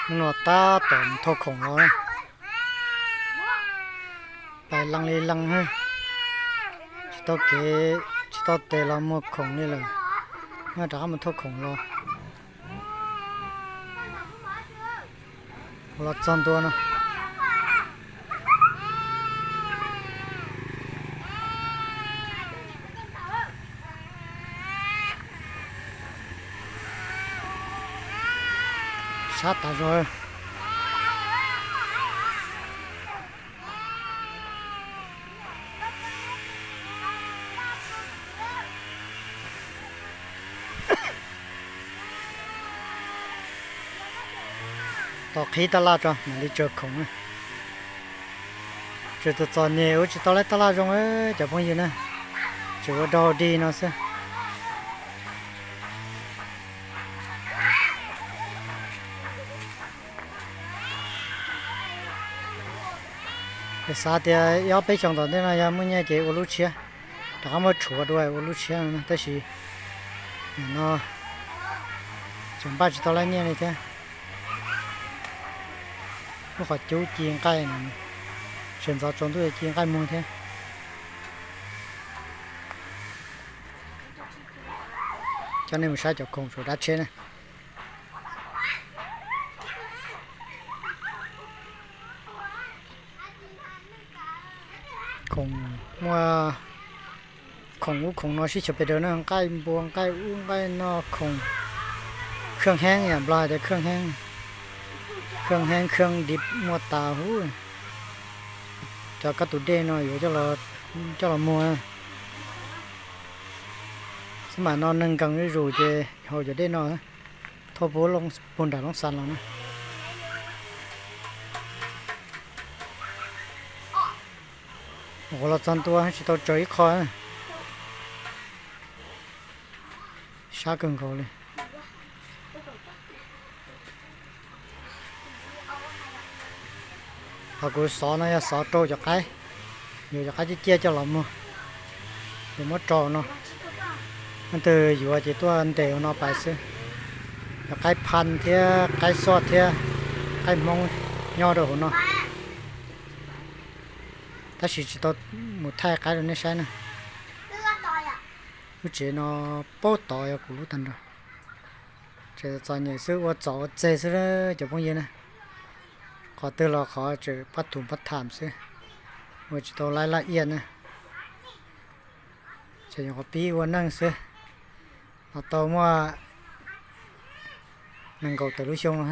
Hnub no tab tom mus thauj khoom los, pais lees li lees, tsis tau kev tsis tau tes los muag khoom li lawm, rov qab mus thauj khoom los. Ua los txog ntua no, sab tas zog. Tos qhib tab laj tso mam li tsaws khoom. Tseem txom txom nyem ua tsis tau laib tab laj zoo cov phooj ywg na, tseem ua dog dig no xwb. Xav tias ib ob peb xyoos tom ntej no yog muaj nyiaj ces ua lub tshiab, rov qab muab tshuav dua ua lub tshiab no, tab sis nim no tseem npaj tsis tau laib nyiaj li thiab. Lub qhov cub ci nqaij, sawv ntxov tsaus ntuj ci nqaij muag thiab. Coj nej mus saib cov khoom saum dab tsheb na. Khoom, muaj khoom ub khoom no sib xyaw pes daws na, nqaij npua nqaij ub nqaij no khoom. Khaj heeb, yam Nplog hais tias khaj heeb, khaj heeb khaj div muaj tas huv. Cov kab tus dej no yuav coj los muag. Xab mam no neeg nkees zuj zus ces haus cov dej no, thauj puag nram Loob Xas los na. Ua los txog ntua tsis tau tsaws ib qho. Sab kawg nkaus li. Qhov kuv xov no yog xov rau cov qaib, yuav cov qaib ciaj ciaj coj los muag, yuav muab rau no. Leej twg yuav ces tuaj ntes hauv no pais xwb. Cov qaib phaj thiab qaib xuaj thiab qaib Hmoob nyob rau hauv no, tab sis tsis tau mus thaij qaib rau nej saib na. Lub tsev no paub tod yog kuv lub tag nrho. Tseem txom nyem xwb, ua txom ua txeg xwb cov phooj ywg na. Qhov twg los qhov tseem pab thum pab tham xwb, ua tsis tau laib laj iaj na. Tseem nyuam qhuav pib ua neej xwb, los tau muaj nees nkaum tawm lub xyoo no.